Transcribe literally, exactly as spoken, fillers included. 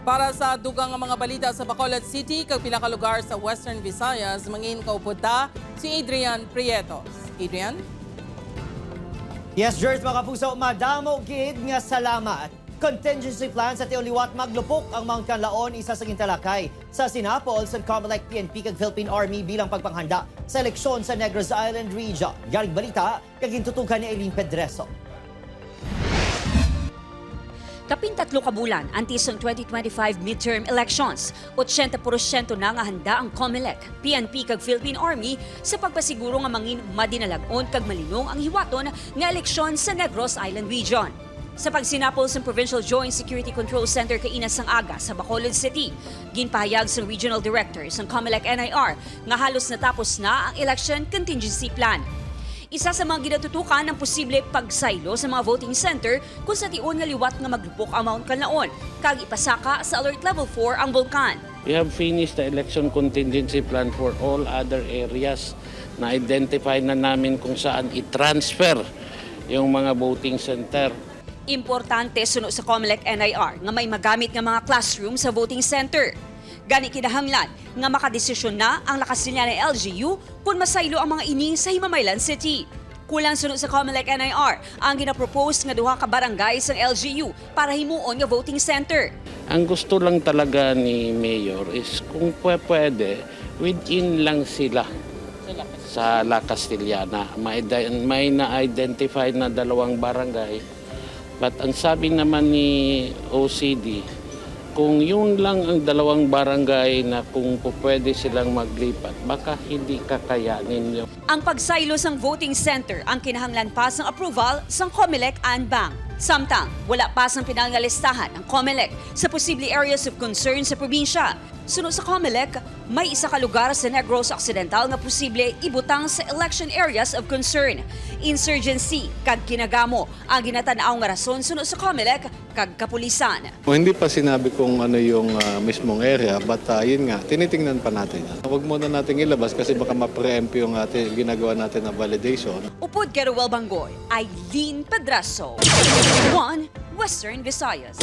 Para sa dugang nga mga balita sa Bacolod City kag pila ka lugar sa Western Visayas, mangin kaupod ta si Adrian Prieto. Adrian? Yes, Jers, mga kapuso, madamo gid nga salamat. Contingency plan sa tion liwat maglupok ang Mount Kanlaon, isa sa gintalakay sa sinapol sa Comelec, P N P kag Philippine Army bilang pagpanghanda sa eleksyon sa Negros Island Region. Yarig balita kag gintutukan ni Eileen Pedreso. Kapin tatlo ka bulan antes sang twenty twenty-five midterm elections, otsenta porsyento na nga handa ang Comelec, P N P kag Philippine Army sa pagpasiguro nga mangin madinalag-on kag malinong ang hiwaton nga eleksyon sa Negros Island Region. Sa pagsinapol sang Provincial Joint Security Control Center kaina sang aga sa Bacolod City, ginpahayag sang Regional Director sang Comelec N I R nga halos natapos na ang election contingency plan. Isa sa mga ginatutukan ang posible pagsaylo sa mga voting center kung sa tion nga liwat nga maglupok ang Mount Kanlaon kag ipasaka sa Alert Level four ang bulkan. We have finished the election contingency plan for all other areas. Na-identify na namin kung saan i-transfer yung mga voting center. Importante suno sa Comelec N I R nga may magamit nga mga classroom sa voting center. Gani kinahanglan nga makadesisyon na ang La Castellana L G U kon masaylo ang mga ini sa Himamaylan City. Kulang suno sa Comelec N I R ang ginapropose nga duha ka barangay sang L G U para himuon nga voting center. Ang gusto lang talaga ni Mayor is kung pwe- pwede, within lang sila sa La Castellana. May, may na-identify na dalawang barangay. But ang sabi naman ni O C D, kung yun lang ang dalawang barangay na kung pwede silang maglipat, baka hindi kakayanin yung Ang pagsaylo sang voting center ang kinahanglan pa sang approval sang Comelec and Bang. Samtang wala pa sang pinal nga listahan ang Comelec sa posible areas of concern sa probinsya. Suno sa Comelec, may isa ka lugar sa Negros Occidental nga posible ibutang sa election areas of concern, insurgency kag Kinagamo ang ginatan-aw nga rason suno sa Comelec kag kapulisan. O, hindi pa sinabi kung ano yung ah, mismong area, but ah, yun nga, tinitingnan pa natin. Huwag muna nating ilabas kasi baka ma-preempt yung ating ginagawa natin na validation. Upod kay Roel Bangoy, Eileen Pedraso, One Western Visayas.